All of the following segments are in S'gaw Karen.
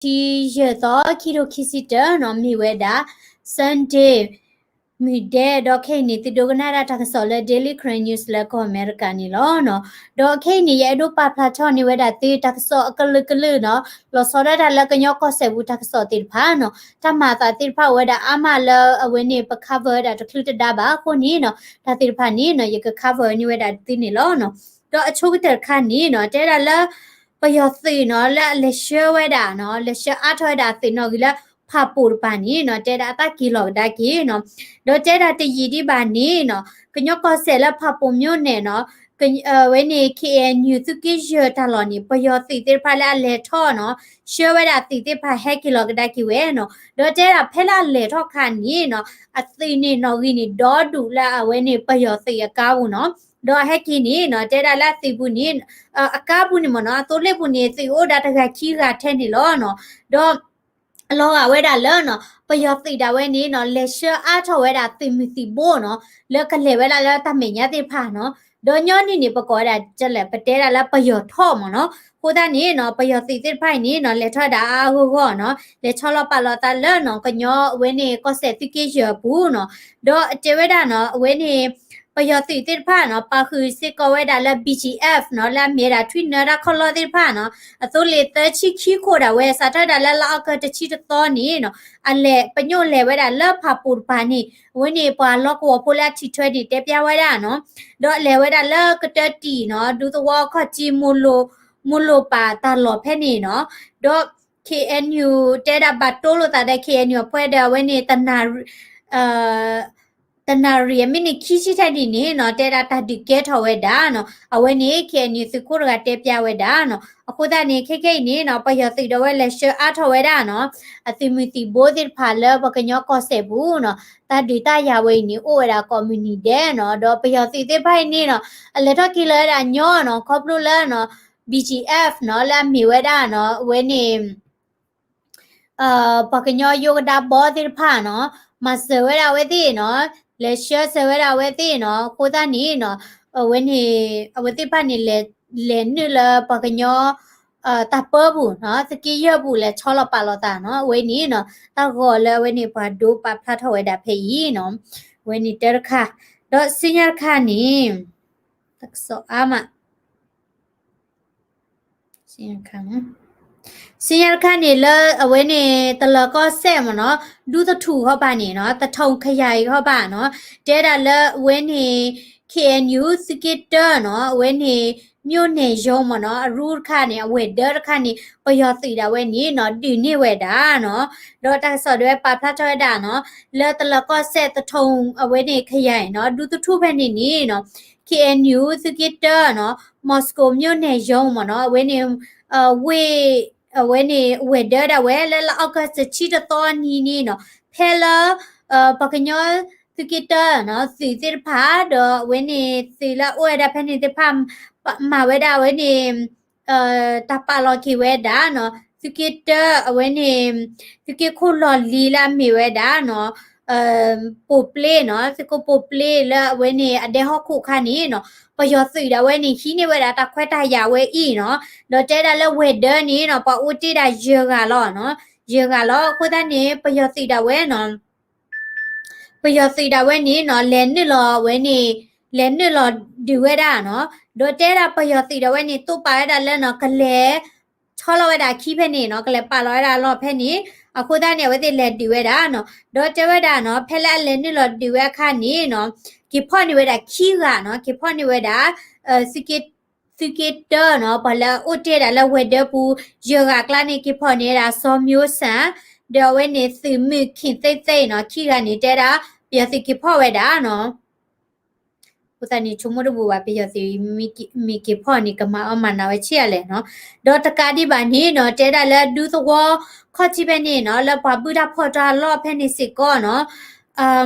ခံကထိခံဆံယဲၢ်သီ ခံကထိခံဆံတၢနီၤ မ့ၢ်ဝဲဒၣ် Sunday မုၢ်ဒဲး ဒီးခဲအံၤန့ၣ် သုဒိကနၣ်ဒၣ်တၢ်ကစီၣ်လၢ Daily Karen News လၢကီၢ်အမဲရကၤန့ၣ်လီၤနီၤ. ဒီးခဲအံၤန့ၣ် ယအဲၣ်ဒိးပာ်ဖျါထီၣ်န့ၢ်ဝဲဒၣ်သုတၢ်ကစီၣ်အကလုာ်ကလုာ်နီၤ လီၤဆီဒၣ်တၢ်လၢကညီကီၢ်စဲၣ်ပူၤတၢ်ကစီၣ်သ့ၣ်တဖၣ်နီၤ. တၢ်မၤအသးသ့ၣ်တဖၣ်အိၣ်ဝဲဒၣ်အါမးလၢအဝဲန့ၣ် ပ cover ဝဲဒၣ်တချုးတဒါဘၣ်အဃိန့ၣ်နီၤ တၢ်သ့ၣ်တဖၣ်န့ၣ်နီၤ ယက cover န့ၢ်ဝဲဒၣ်သုန့ၣ်လီၤနီၤ. ဒီးအဆိကတၢၢ်တခါန့ၣ်နီၤ တဲဒၣ်လၢ ပယီၤသုးနီၤ လၢအလဲၤဆှၢဝဲဒၣ်နီၤ လဲၤဆှၢအါထီၣ်ဝဲဒၣ်သုးနီၣ်ဂံၢ်လၢဖၣ်ပူၤတပၤန့ၣ်နီၤ တဲဒၣ်အသးက့ၤလီၤကဒါက့ၤနီၤ. ဒီးတဲဒၣ်တယံာ်ဒံးဘၣ်န့ၣ်နီၤ ကညီကီၢ်စဲၣ်လၢဖၣ်ပူၤမျိၣ်နဲၣ်နီၤ အဝဲန့ၣ် K N U သုးက့ယဲၢ်တၢ်လီၢ်န့ၣ် ပယီၤသုးသ့ၣ်တဖၣ်လၢအလဲၤထီၣ်နီၤ ဆှၢဝဲဒၣ်သုးသ့ၣ်တဖၣ်ဟဲက့ၤလီၤကဒါက့ၤဝဲနီၤ. ဒီးတဲဒၣ်ဖဲလၢအလဲၤထီၣ်ခါန့ၣ်နီၤ အသုးန့ၣ်နီၣ်ဂံၢ်န့ၣ် ဒီဒူၣ်လၢအဝဲန့ၣ်ပယီၤသုးအကါပူၤနီၤ. ဒီးအဟဲက့ၤန့ၣ်နီၤ တဲဒၣ်လၢအသုးပူၤန့ၣ် အကါပူၤန့ၣ်မ့ၢ်နီၤ အသိလ့ၣ်ပူၤန့ၣ် သုးအိၣ်ဒၣ်တဂၤခံဂၤထဲန့ၣ်လီၤနီၤ. ဒီး အလီၤဂာ်ဝဲဒၣ်လၢနီၤ ပယီၤသုးဒၣ်ဝဲန့ၣ်နီၤ လဲၤဆှၢအါထီၣ်ဝဲဒၣ်သုးမုၢ်သံၣ်ဘိနီၤ လၢကလဲၤဝဲဒၣ်လၢတၢ်မဲာ်ညါသ့ၣ်တဖၣ်နီၤ. ဒီးညီနုၢ်န့ၣ် ပကိးဝဲဒၣ်ကလဲၣ် ပတဲဒၣ်လၢပယီၤထီၣ်မ့ၢ်နီၤ. အဃိသတးန့ၣ်နီၤ ပယီၤသုးသ့ၣ်တဖၣ်အံၤန့ၣ်နီၤ လဲၤထီၣ်ဝဲဒၣ်အါအါဂီၢ်ဂီၢ်နီၤ လဲၤဆီလီၤပာ်လီၤသးလၢနီၤ ကညီအဝဲန့ၣ်ကီၢ်စဲၣ်သုးက့ယဲၢ်အပူၤနီၤ. ဒီးအတဲဝဲဒၣ်နီၤ အဝဲန့ၣ် ပယီၤသုးသ့ၣ်တဖၣ်နီၤ ပာ်ဃုာ်စ့ၢ်ကီးဝဲဒၣ်လၢ B G F နီၤ လၢအမ့ၢ်ဝဲဒၣ်ထွံၣ်နၢတၢ်ခီၣ်လီၢ်သ့ၣ်တဖၣ်နီၤ အသိလ့ၣ်သၢဆံခံခိၣ်ဒၣ်ဝဲ စးထီၣ်ဝဲဒၣ်လၢလါအီကူးတဆံတသီန့ၣ်နီၤ အလဲၤပညိၣ်လဲၤဝဲဒၣ်လၢဖၣ်ပူၤတပၤန့ၣ် အဝဲန့ၣ်ပှၤလီၢ်ကဝီၤဖိလၢအထံၣ်ထွဲန့ၣ် တဲပျါဝဲဒၣ်နီၤ. ဒီးအလဲၤဝဲဒၣ်လၢကတၢၢ်တံၢ်နီၤ ဒူသဝီအခီၣ်ထံး မိၢ်လိၣ်ပၢ်တၢ်လီၢ်ဖဲန့ၣ်နီၤ. ဒီး K N U တဲဒၣ်ဘၣ်တိလိာ်သးဒီး K N U အဖှဲဒီးအဝဲန့ၣ် တနၣ်ရံၣ်အမံးနံးခံဆံထဲန့ၣ်န့ၣ်နီၤ တဲဒၣ်တၢ်ဒုးကဲထီၣ်ဝဲဒၣ်နီၤ အဝဲန့ၣ် K N U သုးခိၣ်တဂၤတဲပျါဝဲဒၣ်နီၤ. အဃိသတးန့ၣ် ခဲခဲအံၤန့ၣ်နီၤ ပယီၤသုးဒၣ်ဝဲလဲၤဆှၢအါထီၣ်ဝဲဒၣ်နီၤ အသုးမုၢ်သံၣ်ဘိသ့ၣ်တဖၣ်လၢပှၤကညီကီၢ်စဲၣ်ပူၤနီၤ တၢ်ဒုးတၢ်ယၤဝဲအံၤန့ၣ် အိၣ်ဝဲဒၣ်ကိးမုၢ်နံၤဒဲးနီၤ. ဒီးပယီၤသုးသ့ၣ်တဖၣ်အံၤန့ၣ်နီၤ အလဲၤထီၣ်က့ၤလီၤဝဲဒၣ်ညီနီၤ ခီဖျိလၢနီၤ B G F နီၤ လၢအမ့ၢ်ဝဲဒၣ်နီၤ အဝဲန့ၣ် ပှၤကညီယိကဒါဘီသ့ၣ်တဖၣ်နီၤ မၤစၢၤဝဲဒၣ်အဝဲသ့ၣ်နီၤ လဲၤဆှၢစၢၤဝဲဒၣ်အဝဲသ့ၣ်နီၤ. အဃိသတးန့ၣ်နီၤ အဝဲန့ၣ် အဝဲသ့ၣ်တဖၣ်န့ၣ် လဲၤနုာ်လၢပှၤကညီ တၢ်ပၢပူၤနီၤ သုးက့ယဲၢ်ပူၤ လဲၤဆီလီၤပာ်လီၤသးနီၤ. အဝဲန့ၣ်နီၤ တၢ်ဂီၤလၢအဝဲန့ၣ် ပှၤဒိပာ်ဖျါထီၣ်ဝဲဒၣ်ဖဲအံၤနီၤ အဝဲန့ၣ်တၢ်တခါ ဒီးဆူညါတခါန့ၣ် တၢ်ကစီၣ်အါမး ဆူညါတခါန့ၣ် လၢအဝဲန့ၣ် တလၢၤကီၢ်စဲၣ်မ့ၢ်နီၤ ဒူသထူၣ်ခီပၤန့ၣ်နီၤ သထူၣ်ခယၤအံၤခီပၤနီၤ တဲဒၣ်လၢအဝဲန့ၣ် K N U သုးက့တၢနီၤ အဝဲန့ၣ် မျိၣ်နဲၣ်ယီမ့ၢ်နီၤ အရူတခါန့ၣ် အဝဲၢ်ဒၢတခါန့ၣ် ပယီၤသုးဒၣ်ဝဲန့ၣ်နီၤ ဒုးန့ၢ်ဝဲဒၣ်နီၤ. ဒီးတၢ်ကစီၣ်ဒၣ်ဝဲပာ်ဖျါထီၣ်ဝဲဒၣ်နီၤ လၢတလၢၤကီၢ်စဲၣ်သထူၣ်အဝဲန့ၣ်ခယၤအံၤနီၤ ဒူသထူၣ်ဖဲန့ၣ်န့ၣ်နီၤ K N U သုးက့တၢနီၤ မီၤစကိၤ မျိၣ်နဲၣ်ယီမ့ၢ်နီၤ အဝဲန့ၣ် ဝ့ၢ် အဝဲန့ၣ် ဝဲၢ်ဒၢဒၣ်ဝဲလၢလါအီကူးတဆံတသီနံၤန့ၣ်နီၤ ဖဲလၢ ပှၤကညီသုးက့တၢနီၤ သုးသ့ၣ်တဖၣ် ဒီးအဝဲန့ၣ်သုးလၢအအိၣ်ဝဲဒၣ်ဖဲန့ၣ်သ့ၣ်တဖၣ် မၤဝဲဒၣ်အဝဲန့ၣ် တၢ်ပာ်လီၤက့ၤဝဲဒၣ်နီၤ သုးက့တၢ အဝဲန့ၣ် သုးက့ခိၣ်လီၢ်လံၤလၢအမ့ၢ်ဝဲဒၣ်နီၤ ပိာ်ပျ့ၢ်နီၤ သုးခိၣ်ပိာ်ပျ့ၢ်လၢအဝဲန့ၣ် အဒဲဟီၣ်ခိၣ်ခါန့ၣ်နီၤ ပယီၤသုးဒၣ်ဝဲန့ၣ် ဟံးန့ၢ်ဝဲဒၣ်တၢ်ခွဲးတၢ်ယာ်ဝဲအံၤနီၤ ဒီးတဲဒၣ်လၢဝဲၢ်ဒၢန့ၣ်နီၤ ပှၤအိၣ်တ့ၢ်ဒၣ်ယဲၢ်ဂၤလီၤနီၤ ယဲၢ်ဂၤလီၤ အဃိသတးန့ၣ် ပယီၤသုးဒၣ်ဝဲနီၤ ပယီၤသုးဒၣ်ဝဲန့ၣ်နီၤ လဲၤနုာ်လီၤဝဲန့ၣ် လဲၤနုာ်လီၤဒုးဝဲဒၣ်နီၤ ဒီးတဲဒၣ်ပယီၤသုးဒၣ်ဝဲန့ၣ် တိာ်ပာ်ဝဲဒၣ်လၢနီၤ ကလဲၤ ဆီလီၤဝဲဒၣ်အခံဖဲန့ၣ်နီၤ ကလဲၤပာ်လီၤဝဲဒၣ်လီၤဖဲန့ၣ် အဃိသတးန့ၣ် အဝဲသ့ၣ်လဲၤဒုးဝဲဒၣ်နီၤ ဒီးတဲဝဲဒၣ်နီၤ ဖဲလၢအလဲၤနုာ်လီၤဒုးဝဲအခါန့ၣ်နီၤ က့ၤဖီၣ်န့ၢ်ဝဲဒၣ်ခံဂၤနီၤ က့ၤဖီၣ်န့ၢ်ဝဲဒၣ် သုးက့တၢနီၤ ပှၤလၢအအိၣ်တ့ၢ်ဒၣ်လၢဝဲၢ်ဒၢပူၤ ယဲၢ်ဂၤအကျါန့ၣ် က့ၤဖီၣ်န့ၢ်ဝဲဒၣ်စီၤမျိၣ်စၣ် ဒီးအဝဲန့ၣ်သုးမုၢ်ခ့ၣ်သ့ၣ်သ့ၣ်နီၤ ခံဂၤန့ၣ် တဲဒၣ် ပယီၤသုးက့ၤဖီၣ်ဝဲဒၣ်နီၤ အဃိသတးန့ၣ် ဆိကမိၣ်တဘူၣ်ဘၣ် ပယီၤသုးမ့ၢ်က့ၤဖီၣ်န့ၣ် ကမၤအီၣ်မၤနးဝဲဆံးအါလဲၣ်နီၤ ဒီးတကးဒံးဘၣ်န့ၣ်နီၤ တဲဒၣ်လၢဒူသဝီခီၣ်ထံးဖဲန့ၣ်နီၤ လၢပှၤဘုၣ်တၢ်ဖီၣ်တၢ်အလီၢ်ဖဲန့ၣ်စ့ၢ်ကီးနီၤ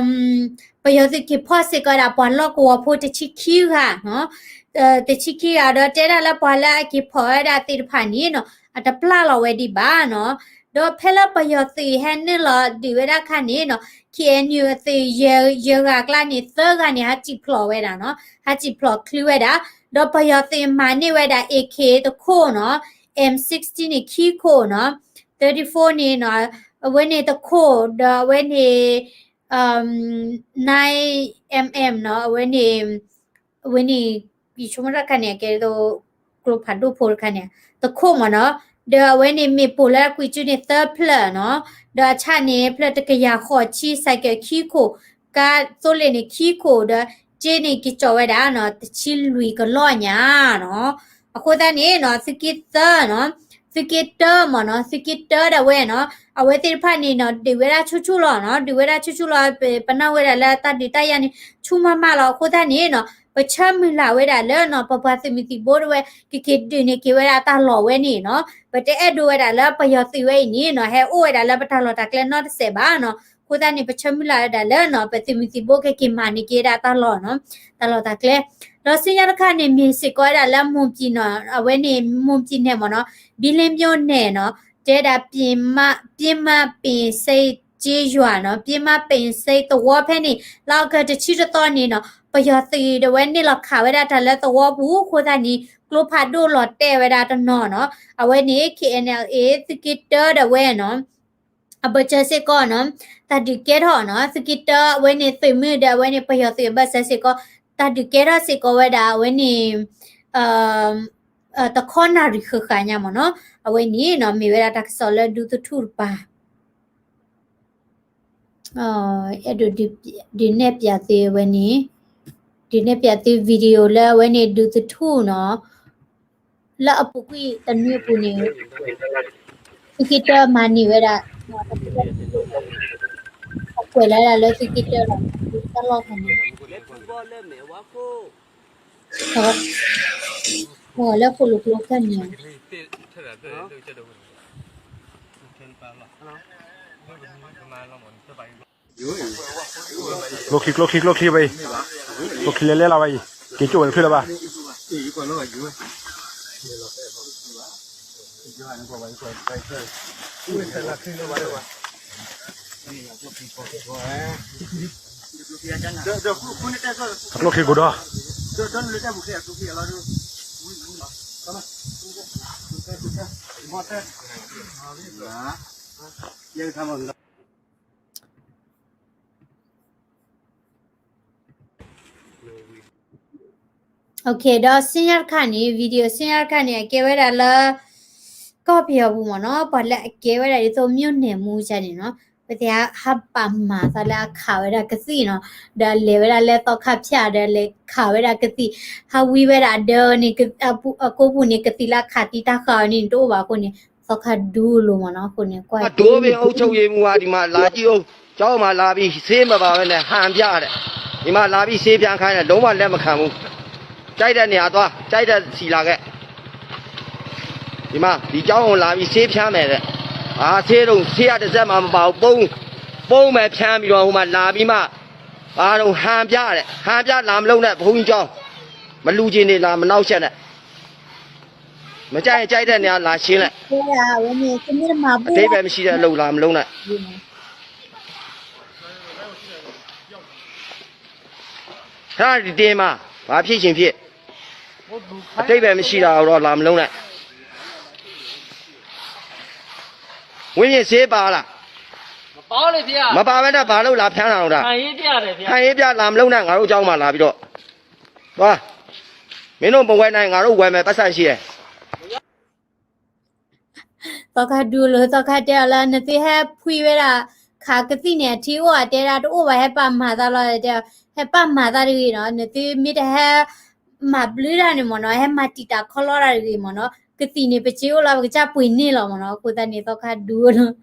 ပယီၤသုးက့ၤဖီၣ်စ့ၢ်ကီးဒၣ်ပှၤလီၢ်ကဝီၤဖိတဆံခံဂၤနီၤ တဆံခံဂၤ ဒီးတဲဒၣ်လၢပှၤလၢအက့ၤဖီၣ်ဝဲဒၣ်သ့ၣ်တဖၣ်န့ၣ်နီၤ အတပျၢ်လီၤဝဲဒံးဘၣ်နီၤ ဒီးဖဲလၢပယီၤသုးဟဲနုာ်လီၤဒုးဝဲဒၣ်အခါန့ၣ်နီၤ K N U အသုး ယဲၢ်ဂၤအကျါန့ၣ် သၢဂၤန့ၣ် ဟးစံၣ်ဖျိးဝဲဒၣ်နီၤ ဟးစံၣ်ဖျိးချုဝဲဒၣ် ဒီးပယီၤသုးမၤန့ၢ်ဝဲဒၣ် A K တခိၣ်နီၤ M sixteen န့ၣ်ခံခိၣ်နီၤ thirty-fourန့ၣ်နီၤ, အဝဲန့ၣ်တခိၣ် ဒီးအဝဲန့ၣ် nine mm နီၤ, အဝဲန့ၣ် အဝဲန့ၣ် ယဆိကမိၣ်တၢ်တခါန့ၣ် အကဲဒ်သိး ကျိဖးဒိၣ်ဖိတခါန့ၣ် တခိၣ်မ့ၢ်နီၤ, ဒီးအဝဲန့ၣ်မ့ၢ်ပိာ်လၢအကွံာ်စုန့ၣ်သၢဖျၢၣ်နီၤ, ဒီးအဆၣ်န့ၣ် ဖျၢၣ်တကယၤဃိးဆံ, စဲးကဲးခံခိၣ်, ကါသိလ့ၣ်န့ၣ်ခံခိၣ်, ဒီးစ့န့ၣ်က့ၤကၠီၣ်ဝဲဒၣ်နီၤ တဆံလွံၢ်ကလီၢ်ညါနီၤ. အဃိသတးန့ၣ်နီၤ သုးက့သၢနီၤ, သုးက့တၢမ့ၢ်နီၤ, သုးက့တၢဒၣ်ဝဲနီၤ, အဝဲသ့ၣ်တဖၣ်န့ၣ်နီၤ ဒုးဝဲဒၣ်ဆူၣ်ဆူၣ်လီၤနီၤ, ဒုးဝဲဒၣ်ဆူၣ်ဆူၣ်လီၤ, ပ ပနၢ်ဝဲဒၣ်လၢတၢ်ဒုးတၢ်ယၤန့ၣ် ဆူၣ်မးမးလီၤ. အဃိသတးန့ၣ်နီၤ ပဆၢမုၢ်လၢ်ဝဲဒၣ်လၢနီၤ ပပှၤသုးမုၢ်သံၣ်ဘိဒၣ်ဝဲ ကက့ၤဒုးန့ၢ်က့ၤဝဲဒၣ်တၢ်လီၢ်ဝဲန့ၣ်နီၤ, ပတအဲၣ်ဒိးဝဲဒၣ်လၢပယီၤသုးဝဲအံၤန့ၣ်နီၤ ဟဲအိၣ်ဝဲဒၣ်လၢပတၢ်လီၢ်တၢ်ကျဲနီတစဲးဘၣ်နီၤ. အဃိသတးန့ၣ် ပဆၢမုၢ်လၢ်ဝဲဒၣ်လၢနီၤ ပသုးမုၢ်သံၣ်ဘိကက့ၤမၤန့ၢ်က့ၤဒၣ်တၢ်လီၢ်နီၤ, တၢ်လီၢ်တၢ်ကျဲ. ဒီးဆူညါတခါန့ၣ် မ့ၢ်စ့ၢ်ကီးဝဲဒၣ်လၢ မွန်ပြည်နီၤ, အဝဲန့ၣ် မွန်ပြည်နယ်မ့ၢ်နီၤ, ဘီလ့မိၢ်နဲၣ်နီၤ, တဲဒၣ် ပျဉ်းမးပျဉ်းစ့ကျေးရွာနီၤ, ပျဉ်းမးပျဉ်းစ့သဝီဖဲန့ၣ် လၢအီကူးတဆံတသီန့ၣ်နီၤ ပယီၤသုးဒၣ်ဝဲန့ၢ်လီၤခးဝဲဒၣ်တၢ်လၢသဝီပူၤအဃိသတးန့ၣ် ကျိဖးဒိၣ်လီၤတဲာ်ဝဲဒၣ်တနီၤနီၤ, အဝဲန့ၣ် K N L A သုးက့တၢဒၣ်ဝဲနီၤ အဘၢၣ်စၢၤစ့ၢ်ကီးနီၤ, တၢ်ဒုးကဲထီၣ်နီၤ, သုးက့တၢအဝဲန့ၣ် သုးမုၢ်ဒီးအဝဲန့ၣ် ပယီၤသုးအဘၢၣ်စၢၤစ့ၢ်ကီး, တၢ်ဒုးကဲထီၣ်စ့ၢ်ကီးဝဲဒၣ်အဝဲန့ၣ် တခီနၣ်ရံၣ်ဃၣ်ဃၣ်ညါမ့ၢ်နီၤ, အဝဲန့ၣ်နီၤ မ့ၢ်ဝဲဒၣ်တၢ်ကစီၣ်လၢဒူသထူၣ်တပၤ အဲၣ်ဒိးဒုးနဲၣ်ပၠးသုဝဲန့ၣ်, ဒုးနဲၣ်ပၠးသု video လၢအဝဲန့ၣ်ဒူသထူၣ်နီၤ, လၢအပူၤကွံာ်တနွံအပူၤန့ၣ် သုးက့တၢမၤန့ၢ်ဝဲဒၣ် အကွဲးလီၤဒၣ်လၢသုးက့တၢလီၤ တၢ်လီၢ်ဖဲန့ၣ် လၢဃိၣ်လိာ်ကျိခဲန့ၣ် ကျိချံ ကျိချံ ကျိချံဘၣ်အံၤ, ကျိချံလဲၤလဲၤလီၤဘၣ်အံၤ, က့ၤကၠိၣ်ဝဲတချုးလၢၤဘၣ်. အကျိချံကိးဒီး ဒီးဆူညါတခါန့ၣ် video ဆူညါတခါန့ၣ် အကဲဝဲဒၣ်လၢ ကီၢ်ပယီၤပူၤမ့ၢ်နီၤ, ပှၤလၢအကဲဝဲဒၣ်ဒ်သိး မြို့နယ်မှူး န့ၣ်နီၤ, ပသ့ၣ်ဟးပာ်မၤသးလၢအခးဝဲဒၣ်ကသံၣ်နီၤ, ဒီးလဲၤဝဲဒၣ်လၢသီခါဖၠၣ်ဒီးလဲၤခးဝဲဒၣ်ကသံၣ်, ဟးဝံဝဲဒၣ်ဒီးန့ၣ် အကိးပူၤန့ၣ် ကသံၣ်လၢအခးသံတၢ်ဃာ်ဝဲန့ၣ် တအိၣ်ဘၣ်အဃိန့ၣ် သီခါဒူလိာ်မ့ၢ်နီၤ, အဃိန့ၣ် ကွၢ် အဒိဘ့ၣ်အုပ်ချုပ်ရေးမှူး ဒီမှာလာကြည့်ဦး, ကျောင်းမှာလာပြီးဆေးမပါဘဲနဲ့ဟန်ပြတယ်, ဒီမှာလာပြီးဆေးပြခိုင်းတယ်, လုံးဝလက်မခံဘူး, ကြိုက်တဲ့နေရာသွား, ကြိုက်တဲ့ဆီလာခဲ့, ဒီမှာဒီကျောင်းကိုလာပြီးဆေးဖြန်းမယ်တဲ့, ဘာဆေးတော့ဆေးကတစ်စက်မှမပါဘူး, ပုံး, ပုံးပဲဖြန်းပြီးတော့ဟိုမှာလာပြီးမှ, ဘာတော့ဟန်ပြတယ်, ဟန်ပြလာမလုပ်နဲ့ဘုန်းကြီးကျောင်း, မလူချင်နေလာမနောက်ဆက်နဲ့ မကြိုက်ရင်ကြိုက်တဲ့နေရာလာရှင်းလိုက်, အဓိပ္ပာယ်မရှိတဲ့အလုပ်လာမလုပ်နဲ့, ဟဲဒီတင်မှာ, ဘာဖြစ်ချင်ဖြစ်, အဓိပ္ပာယ်မရှိတာတော့လာမလုပ်နဲ့, ဝိညာဉ်ဆေးပါလား, မပါဘဲနဲ့ဘာလို့လာဖျန်းတာလဲ, ဟန်ရေးပြလာမလုပ်နဲ့, ငါတို့ကျောင်းမှာလာပြီးတော့ သွား, မင်းတို့မဝယ်နိုင်ငါတို့ဝယ်မယ်, ပိုက်ဆံရှိတယ်. သီခါဒူလိာ် သီခါတဲအီၤလၢ နသုဟဲဖှံဝဲဒၣ် ခးကသံၣ်န့ၣ် အထံအိၣ်အတဲဒၣ်တအိၣ်ဘၣ်, ဟဲပာ်မၤသးလီၤ, ဟဲပာ်မၤသးတဂ့ၤနီၤ, နသုမ့ၢ်တဟဲမၤဘျုးတၢ်န့ၣ်မ့ၢ်နီၤ, ဟဲမၤတံာ်တာ်ခီလီတၢ်တဂ့ၤမ့ၢ်နီၤ, ကသံၣ်န့ၣ် ပစ့အိၣ်လီၤ ပကစၢ်ပှ့ၤန့ၢ်လီၤမ့ၢ်နီၤ, အဃိသတးန့ၣ် သီခါဒူလိာ်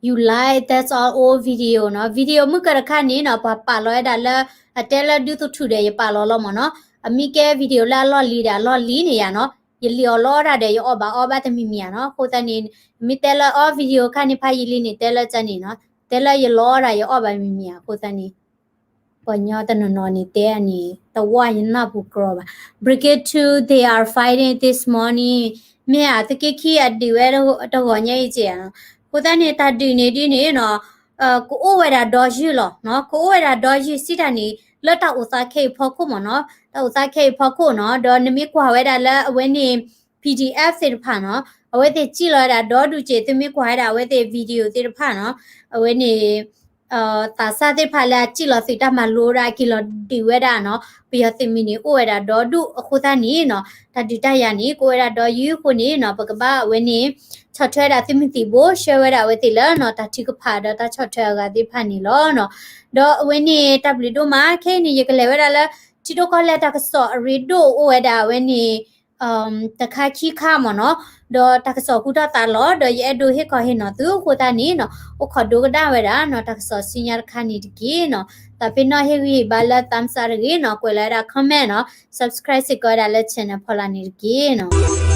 You like, that's all old video နီၤ, video မုၢ်ကတခါန့ၣ်နီၤ, ပှၤပာ်လီၤဝဲဒၣ်လၢ အတဲလၢဒူသထူၣ်ဒီး ယပာ်လီၤလီၤမ့ၢ်နီၤ, အမ့ၢ်ကဲ video လၢအလီၢ်လံၤဒီး အလီၢ်လံၤန့ၣ်ယါနီၤ, ယလံၤအီၤလီတၢ်ဒီး ယအီၣ်ဘၣ်အီဘၣ်တမံၤမံၤဧါနီၤ, အဃိသတးန့ၣ် မ့ၢ်တဲလၢအီ video ခါန့ၣ် ဖးယံာ်လံန့ၣ် တဲလၢကန့ၣ်နီၤ, တဲလၢယလီတၢ် ယအီၣ်ဘၣ်မံၤမံၤဧါ, အဃိသတးန့ၣ် ပှၤညီတနီၤနီၤန့ၣ်တဲန့ၣ် တဝၢ်ယနၢ်ပူၤကြီဘၣ်. Brigade two, they are fighting this morning. မ့ၢ်ဧါ, သုးက့ခံအဒုးဝဲတဂီၤညါအံၤက့ဧါနီၤ. အဃိသတးန့ၣ် တၢ်ဒုးန့ၣ်ဒ်န့ၣ်နီၤ, ကအိၣ်ဝဲဒၣ်ဒီယုၢ်လီၤနီၤ, ကအိၣ်ဝဲဒၣ်ဒီယုၢ်စံးတၢ်န့ၣ် လၢတၢ်အိၣ်သးခဲအံၤဖီခိၣ်မ့ၢ်နီၤ, တၢ်အိၣ်သးခဲအံၤဖီခိၣ်နီၤ, ဒီးနမ့ၢ်ကွၢ်ဝဲဒၣ်လၢအဝဲန့ၣ် PDF သ့ၣ်တဖၣ်နီၤ, အဝဲသ့ၣ်စံၣ်လီၤဝဲဒၣ်ဒီဒူၣ်က့ၤ သုမ့ၢ်ကွၢ်ဝဲဒၣ်အဝဲသ့ၣ် video သ့ၣ်တဖၣ်နီၤ, အဝဲန့ၣ် သးစၢ်သ့ၣ်တဖၣ်လၢအစံၣ်လီၤသုးတၢ်မၤလိဒၣ်အက့ၤလီၤဒုးဝဲဒၣ်နီၤ, ပယီၤသုးမုၢ်န့ၣ် အိၣ်ဝဲဒၣ်ဒီဒူၣ်အဃိသတးန့ၣ်နီၤ, တၢ်ဒုးတၢ်ယၤန့ၣ် ကအိၣ်ဝဲဒၣ်ဒီးယုၢ်အဃိန့ၣ်နီၤ, ပကဘၣ်အဝဲန့ၣ် ဆီၣ်ထွဲဒၣ်သုးမုၢ်သံၣ်ဘိ ဆှၢဝဲဒၣ်အဝဲသ့ၣ်လၢနီၤ တၢ်ထုကဖၣ်ဒီးတၢ်ဆီၣ်ထွဲအဂၤသ့ၣ်တဖၣ်န့ၣ်လီၤနီၤ. ဒီးအဝဲန့ၣ် တၢ်ဘျုးဒိၣ်မး ခဲအံၤန့ၣ် ယကလဲၤဝဲဒၣ်လၢ ထံဒိၣ်ကီၢ်လဲၢ်တၢ်ကစီၣ်အရ့ဒိၣ်အိၣ်ဝဲဒၣ်အဝဲန့ၣ် တခါခံခါမ့ၢ်နီၤ, ဒီးတၢ်ကစီၣ်ဟူထီၣ်သါလီၤ, ဒီးယအဲၣ်ဒိးဟ့ၣ်ခီဟ့ၣ်နီၤသုအဃိသတးန့ၣ်နီၤ, အိၣ်ခိးဒိကနၣ်ဝဲဒၣ်နီၤ တၢ်ကစီၣ်ဆူညါတခါန့ၣ်တက့ၢ်နီၤ. သးပ့ၤနီၣ်ဟ့ၣ်ဂံၢ်ဟ့ၣ်ဘါလၢ thumbs up တဂ့ၤနီၤ, ကွဲးလီၤဝဲဒၣ် comment နီၤ, subscribe စ့ၢ်ကီးဝဲဒၣ်လၢ channel ဖီလာ်န့ၣ်တက့ၢ်နီၤ.